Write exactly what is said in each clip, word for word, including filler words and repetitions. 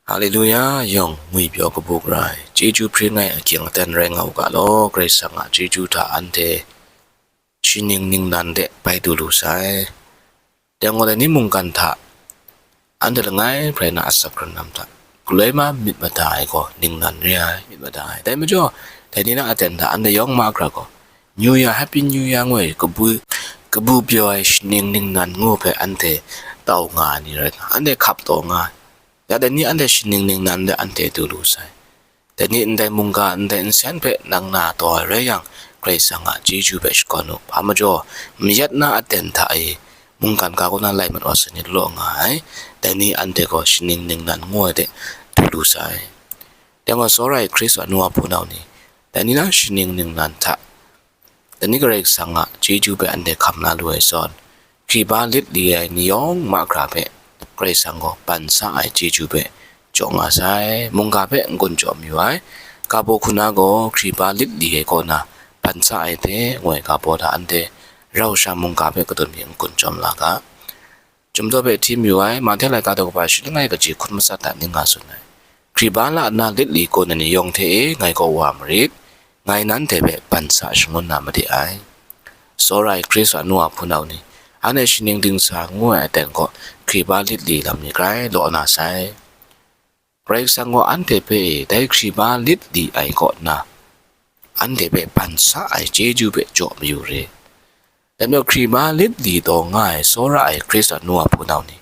Haleluya, yawng ngwipyaw kabu gara ai, chyeju hpring ai akying aten rai nga u ga law, Karai Kasang a chyeju hta anhte shaning ningnan de bai du lu sai. Dai gaw, dai ni mungkan hta, anhte langai hprai na asak hkrun lam hta, galoi ma myit mada ai gaw ningnan re ai, myit mada ai. Dai majaw, dai ni na aten hta anhte yawng mahkra gaw, New Year, Happy New Year ngu ai kabu, kabu pyaw ai shaning ningnan ngu hpe anhte tau nga ai ni rai nna, anhte hkap taw nga ai. Ya dai ni anhte shaning ningnan de anhte du lu sai. Dai ni ndai mungga ndai nsen hpe nang na taw ai rai yang, Karai Kasang a chyeju hpe shakawn u. Hpa majaw, mayat na aten hta e mungkan ga kaw na lai mat wa sai ni law nga ai. Dai ni anhte gaw shaning ningnan ngu ai de du lu sai. Dai gaw, tsawra ai Hkristu a nu a hpunau ni, dai ni na shaning ningnan hta, dai ni Karai Kasang a chyeju hpe anhte hkam la lu ai zawn, hkriba lit li ai ni yawng mahkra hpe Karai Kasang gaw ban sa ai chyeju hpe jaw nga sai, mungga hpe n-gun jaw mayu ai. Ga baw hku na gaw hkriba lit li ai kaw na ban sa ai hte, ngu ai ga baw hta anhte rau sha mungga hpe kadun mi n-gun jawm la ga. Chyum daw hpe hti mayu ai, Mahte laika daw kaba shi langai kaji hkun matsat hta ning nga tsun ai. Hkriba la nna lit li kaw na ni yawng hte e ngai kaw wa marit, ngai nanhte hpe ban sa shangun na made ai. Tsawra ai Hkristu a nu a hpunau ni, anhte shaning dingsa ngu ai aten gaw hkriba lit li lam ni grai law na sai. Karai Kasang gaw anhte hpe e dai hkriba lit li ai kaw na, anhte hpe ban sa ai chyeju hpe jaw mayu re. Dai majaw, hkriba lit li taw nga ai tsawra ai Hkristu a nu a hpunau ni,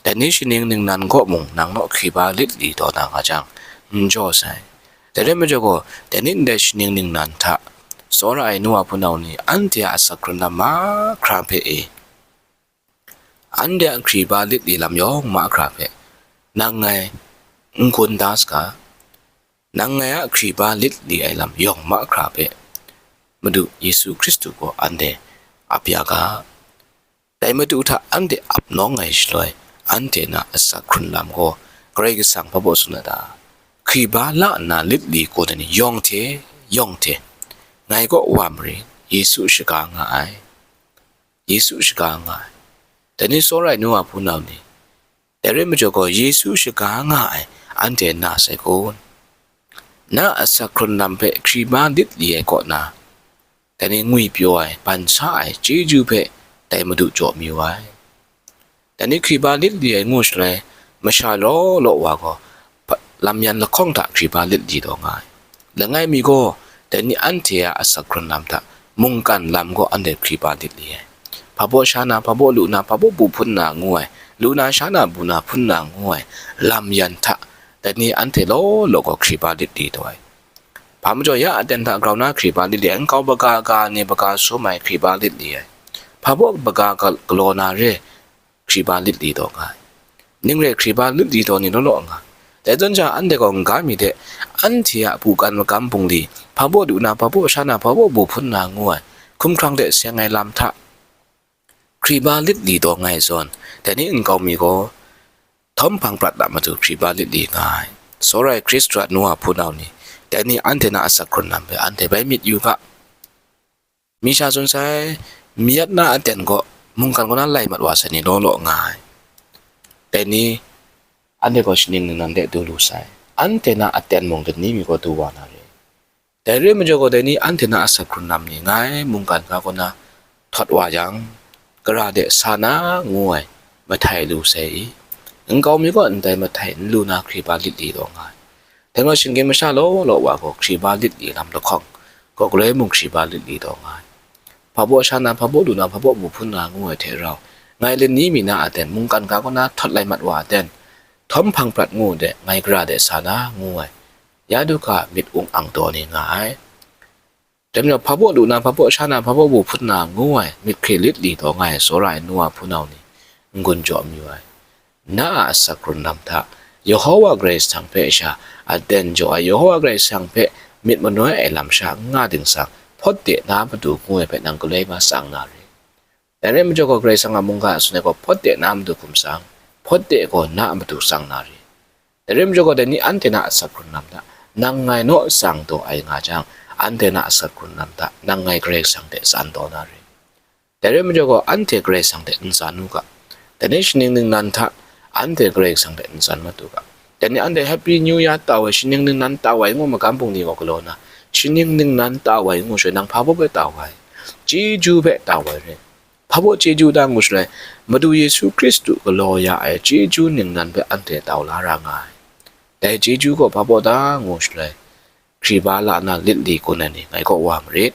dai ni shaning ningnan kaw mung nang naw hkriba lit li taw na nga jang, n jaw sai. Dai rai majaw gaw, dai ni ndai shaning ningnan hta, tsawra ai nu a hpunau ni, anhte a asak hkrun lam mahkra hpe e, anhte a hkriba lit li lam yawng mahkra hpe, nang ngai n-gun da saga, nang ngai a hkriba lit li ai lam yawng mahkra hpe, Madu Yesu Hkristu gaw anhte ap ya ga. Dai Madu hta anhte ap nawng ai shaloi, anhte na asak hkrun lam gaw Karai Kasang hpa baw tsun na ta? Hkriba la nna lit li kaw na ni yawng hte, yawng hte, ngai kaw wa marit, Yesu shaga nga ai. Yesu shaga nga ai. Dai ni tsawra ai nu a hpunau ni, dai rai majaw gaw, Yesu shaga nga ai anhte na sai kun? Na asak hkrun lam hpe hkriba lit li ai kaw na, dai ni ngwipyaw ai, ban sa ai chyeju hpe dai Madu jaw mayu ai. Dai ni hkriba lit li ai ngu shaloi, masha law law wa gaw, pa-, lam yan lahkawng hta hkriba lit li taw nga ai. Langai mi gaw, dai ni anhte a asak hkrun lam hta, mungkan lam gaw anhte hkriba lit li ai. Hpa baw sha na, hpa baw lu na, hpa baw bu hpun na ngu ai, lu na sha na, bu na hpun na ngu ai, lam yan hta, dai ni anhte law law gaw hkriba lit li taw ai. Hpa majaw, ya aten hta grau na hkriba lit li ai, nkau baga ga ni baga sum ai hkriba lit li ai, hpa baw baga ga-, galaw na re, hkriba lit li taw nga ai. Ning re hkriba lit li taw ni law law nga. Dai zawn sha, anhte gaw n-ga mi de, anhte a bukan magam bungli, hpa baw lu na, hpa baw sha na, hpa baw bu hpun na ngu ai, hkumhkrang de seng ai lam hta hkriba lit li taw nga ai zawn, dai ni nkau mi gaw, htawm hpang prat a matu hkriba lit li nga ai. Tsawra ai Hkristu a nu a hpunau ni, dai ni anhte na asak hkrun lam hpe anhte bai myit yu ga. Mi sha tsun sai, mayat na aten gaw mungkan kaw na lai mat wa sai ni law law nga ai. Dai ni, anhte gaw shaning ningnan de du lu sai. Anhte na aten mung lani mi gaw du wa na re. Dai re majaw gaw, dai ni anhte na asak hkrun lam ni ngai mungkan ga kaw na htawt wa yang, gara de sa na ngu ai mahtai lu sai i? Nkau mi gaw ndai mahtai n lu na hkriba lit li taw nga ai. Dai gaw, shinggyim masha law law wa gaw hkriba lit li lam lahkawng, gaw galoi mung hkriba lit li taw nga ai. Hpa baw sha na, hpa baw lu na, hpa baw bu hpun na ngu ai hte rau, ngai lani mi na aten, mungkan ga kaw na htawt lai mat wa aten, htawm hpang prat ngu de, ngai gara de sa na ngu ai, ya du hka myit ung ang taw ni nga ai. Dai majaw, hpa baw lu na, hpa baw sha na, hpa baw bu hpun na ngu ai, myit hkri lit li taw nga ai tsawra ai nu a hpunau ni, n-gun jaw mayu ai. Na a asak hkrun lam hta, Yehova Karai Kasang hpe sha aten jaw ai, Yehova Karai Kasang hpe myit manoi ai lam sha n nga ding sang, hpawt de na matu ngu ai hpe nang galoi ma tsang na re. Dai rai majaw gaw, Karai Kasang a mungga a sun ai gaw, hpawt de na matu hkum tsang, hpawt de gaw na a matu tsang na re. Dai rai majaw gaw, dai ni anhte na asak hkrun lam hta, nang ngai naw tsang taw ai nga jang, anhte na asak hkrun lam hta, nang ngai Karai Kasang hte tsan taw na re. Dai rai majaw gaw, anhte Karai Kasang hte ntsan u ga. Dai ni shaning ningnan hta, anhte Karai Kasang hte ntsan mat u ga. Dai ni anhte Happy New Year tau ai, shaning ningnan tau ai ngu magam bungli gaw galaw na, shaning ningnan tau ai ngu shaloi, nang hpa baw hpe tau ai, chyeju hpe tau ai re. Hpa baw chyeju ta ngu shaloi, Madu Yesu Hkristu galaw ya ai chyeju ningnan hpe anhte tau la ra nga ai. Dai chyeju gaw hpa baw ta ngu shaloi, Hkriba la na lit li kun ai ni ngai kaw wa marit,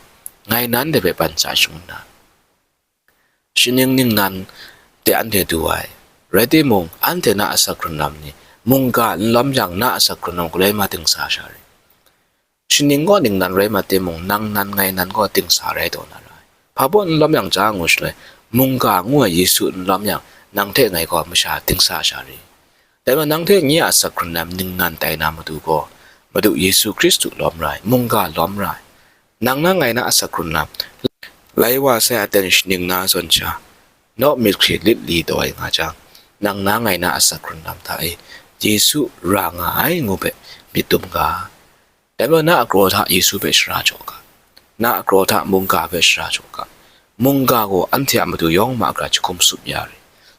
ngai nanhte hpe ban sa shangun na. Shaning ningnan de anhte du ai, rai timung, anhte na asak hkrun lam ni, mungga n lawm yang, na asak hkrun lam galoi ma dingsa sha ri. Shaning gaw ningnan rai mat timung, nang nan ngai nan gaw dingsa rai taw na ra ai. Hpa baw n lawm yang ja ngu shaloi, mungga ngu ai Yesu n lawm yang, nang hte ngai gaw masha dingsa sha ri. Dai majaw nang hte nye a asak hkrun lam ningnan tai na Madu gaw, Madu Yesu Hkristu lawm ra ai, mungga lawm ra ai. Nang na ngai na asak hkrun lam, lai wa sai aten shaning na zawn sha, naw myit hkri lit li taw ai nga jang, nang na ngai na asak hkrun lam hta e Yesu ra nga ai ngu hpe myit dum ga. Dai majaw na a kraw hta Yesu hpe shara jaw ga. Na a kraw hta mungga hpe shara jaw ga. Mungga gaw anhte a matu yawng mahkra jahkum tsup ya re.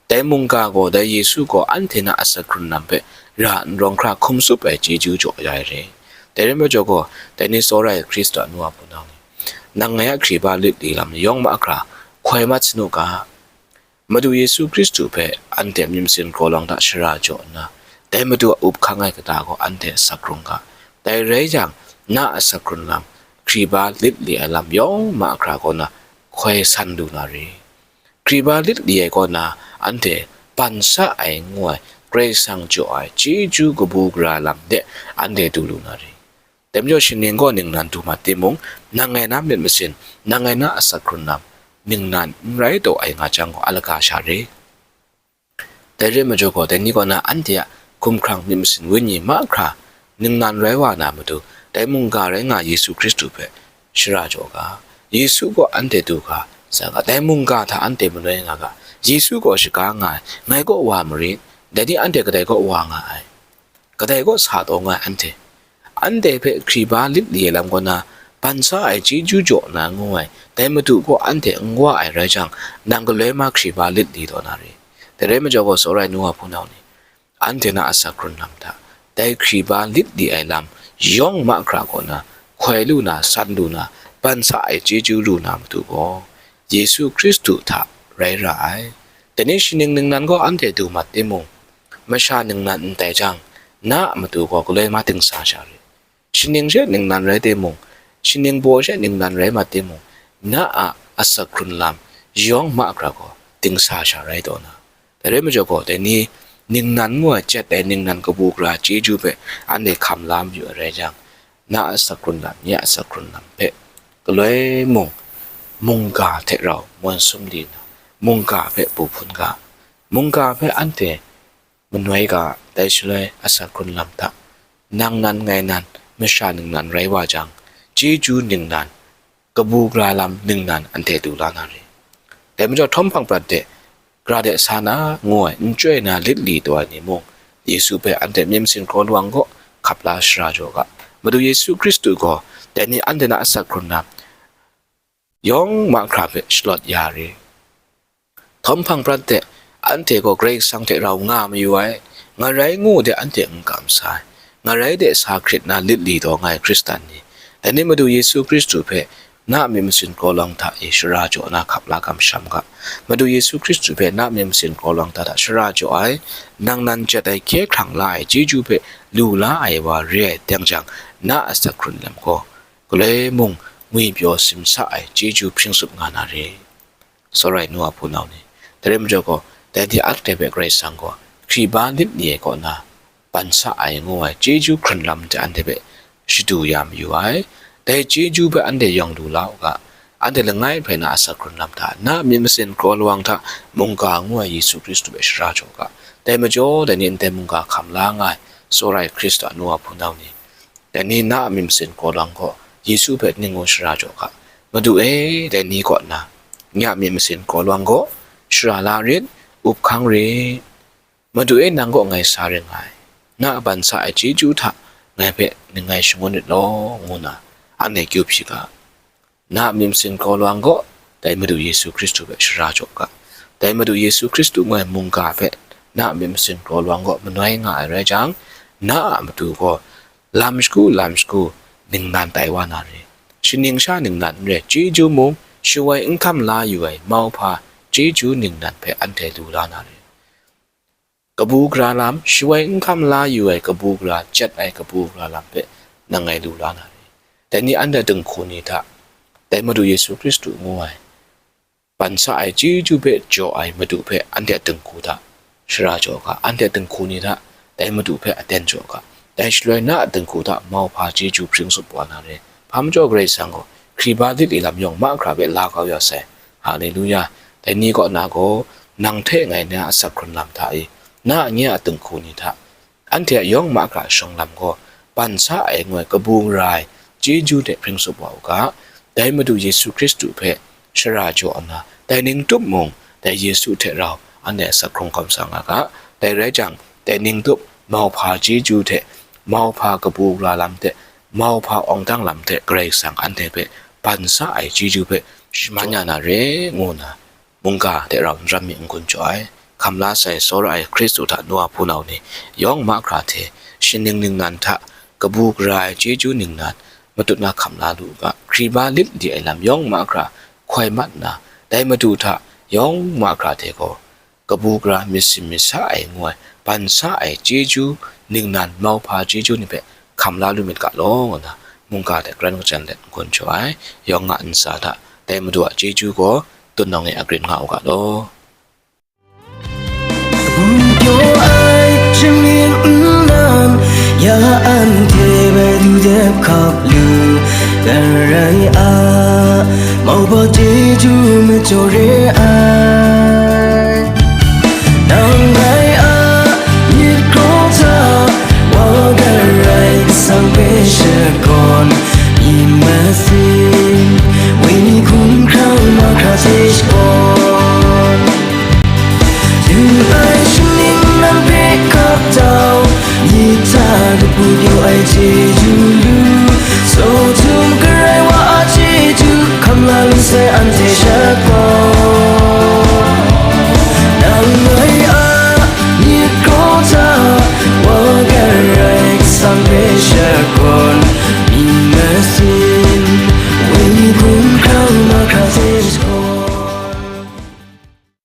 Dai mungga gaw dai Yesu gaw anhte na asak hkrun lam hpe ra n rawng hkra hkum tsup ai chyeju jaw ya ai re. Dai rai majaw gaw, dai ni tsawra ai Hkristu a nu a hpunau ni, nang ngai a hkriba lit li lam ni yawng mahkra hkoi mat sa nu ga. Madu Yesu Hkristu hpe anhte myit masin kraw lawang hta shara jaw nna, dai Madu a up hkang ai kata gaw anhte asak hkrung ga. Dai rai yang, na asak hkrun lam, hkriba lit li ai lam yawng mahkra kaw na hkoi san lu na re. Hkriba lit li ai kaw na anhte ban sa ai ngu ai, Karai Kasang jaw ai chyeju kabu gara lam de anhte du lu na re. Dai majaw shaning gaw ningnan du mat timung, nang ngai na myit masin, nang ngai na asak hkrun lam, ningnan n rai taw ai nga jang gaw, a laga sha re. Dai rai majaw gaw, dai ni kaw na anhte a hkumhkrang myit masin wenyi mahkra ningnan rai wa na matu, dai mungga rai nga Yesu Hkristu hpe shara jaw ga. Yesu gaw anhte du ga, sa ga, dai mungga hta anhte manoi nga ga. Yesu gaw shaga nga ai, ngai kaw wa marit, dai ni anhte kadai kaw wa nga ai. Kadai kaw sa taw nga ai anhte? Anhte hpe hkriba lit li ai lam kaw na, ban sa ai chyeju jaw na ngu ai, dai Madu gaw anhte n wa ai rai jang, nang galoi ma hkriba lit li taw na re. Dai rai majaw gaw, tsawra ai nu wa hpunau ni, anhte na asak hkrun lam hta, dai hkriba lit li ai lam yawng mahkra kaw na, hkoi lu na, san lu na, ban sa ai chyeju lu na Madu gaw, Yesu Hkristu hta rai ra ai. Dai ni shaning ningnan gaw anhte du mat timung, masha ningnan n tai jang, na a matu gaw galoi ma dingsa sha re. Shaning she ningnan rai timung, shaning baw she ningnan rai mat timung, na a asak hkrun lam yawng mahkra gaw dingsa sha rai taw na. Dai rai majaw gaw, dai ni ningnan ngu ai chyet ai ningnan kabu gara chyeju hpe anhte hkam la mayu ai rai jang, na a asak hkrun lam, nye a asak hkrun lam hpe galoi mung, mungga hte rau mawn sum li na, mungga hpe bu hpun ga, mungga hpe anhte manoi ga. Dai shaloi asak hkrun lam hta, nang nan ngai nan masha ningnan rai wa jang, chyeju ningnan, kabu gara lam ningnan anhte du la na re. Dai majaw, htawm hpang prat de, gara de sa na ngu ai, n chyoi na lit li taw ai ni mung, Yesu hpe anhte myit masin kraw lawang gaw hkap la shara jaw ga. Madu Yesu Hkristu gaw dai ni anhte na asak hkrun lam yawng mahkra hpe shalawt ya re. Htawm hpang prat de, anhte gaw Karai Kasang hte rau nga mayu ai, ngarai ngu de anhte n kam sa ai, ngarai de sa hkrit na lit li taw nga ai Hkristan ni, dai ni Madu Yesu Hkristu hpe na a myit masin kraw lawang hta e shara jaw na hkap la kamsham ga. Madu Yesu Hkristu hpe na a myit masin kraw lawang hta hta shara jaw ai, nang nan jat ai hkye hkrang la ai chyeju hpe lu la ai wa re ai teng jang, na a asak hkrun lam gaw galoi mung ngwi pyaw simsa ai chyeju hpring tsup nga na re. Tsawra ai nu a hpunau ni, dai rai majaw gaw, dai hte anhte hpe Karai Kasang gaw hkriba lit ni ai kaw na, ban sa ai ngu ai chyeju hkrun lam hte anhte hpe shadu ya mayu ai. Dai chyeju hpe anhte yawng lu la u ga. Anhte langai hpe na asak hkrun lam hta, na a myit masin kraw lawang hta mungga ngu ai Yesu Hkristu hpe shara jaw ga. Dai majaw, dai ni ndai mungga hkam la nga ai tsawra ai Hkristu a nu a hpunau ni, dai ni na a myit masin kraw lawang gaw Yesu hpe ning ngu shara jaw ga. Madu e, dai ni kaw na, nye a myit masin kraw lawang gaw shara la rit, up hkang rit. Madu e, nang kaw ngai sa ring nga ai, na a ban sa ai chyeju hta ngai hpe ning ngai shangun rit law, ngu na, anhte kyu hpyi ga. Na a myit masin kraw lawang gaw dai Madu Yesu Hkristu hpe shara jaw ga. Dai Madu Yesu Hkristu ngu ai mungga hpe na a myit masin kraw lawang gaw manoi nga ai rai jang, na a matu gaw, lam shagu lam shagu ningnan tai wa na re. Shaning sha ningnan n re, chyeju mung shawoi n hkam la yu ai mauhpa chyeju ningnan hpe anhte lu la na re. Kabu gara lam, shawoi n hkam la yu ai kabu gara, jet ai kabu gara lam hpe nang ngai lu la na re. Dai ni anhte dinghku ni hta, dai Madu Yesu Hkristu ngu ai, ban sa ai chyeju hpe jaw ai Madu hpe anhte dinghku hta shara jaw ga, anhte dinghku ni hta dai Madu hpe aten jaw ga, dai shaloi na a dinghku hta mauhpa chyeju hpring tsup wa na re. Hpa majaw Karai Kasang gaw Hkriba lit i lam yawng mahkra hpe la kau ya sai. Haleluya! Dai ni kaw na gaw, nang hte ngai na a asak hkrun lam hta i, na a nye a dinghku ni hta, anhte a yawng mahkra shawng lam gaw, ban sa ai ngu ai kabu gara ai chyeju hte hpring tsup wa u ga. Dai Madu Yesu Hkristu hpe shara jaw nna, dai ning tup mung, dai Yesu hte rau anhte asak hkrung hkawm sa nga ga. Dai rai jang, dai ning tup mauhpa chyeju hte, mauhpa kabu gara lam hte, mauhpa awng dang lam hte Karai Kasang anhte hpe ban sa ai chyeju hpe shaman ya na re, ngu nna mungga hte rau n ram mi n gun jaw ai. Hkam la sai, tsawra ai Hkristu hta nu a hpunau ni yawng mahkra hte, shaning ningnan hta kabu gara ai chyeju ningnan matut na hkam la lu u ga. Hkriba lit di ai lam yawng mahkra hkoi mat nna, dai Madu hta yawng mahkra hte gaw, kabu gara, myit sin myit sa ai ngu ai, ban sa ai chyeju ningnan mauhpa chyeju ni hpe hkam la lu myit ga law, ngu nna mungga hte karen kachyan let n gun jaw ai. Yawng a ntsa hta dai Madu a chyeju gaw tut nawng e agrin nga u ga law. Kabu pyaw ai shaning nnan, ya anhte bai du dep hkap lu, Karai a mauhpa chyeju majaw re ai. Nang ngai a myit hkraw hta wa Karai Kasang hpe shakawn, myit masin, wenyi hkumhkrang mahkra hte shakawn. Du ai shaning nang hpe hkap tau, myit hta kabu pyaw ai chyeju lu, Sodom Karai wa a chyeju hkam la lu sai anhte shakawn. Nang ngai a myit hkraw hta wa Karai Kasang hpe shakawn.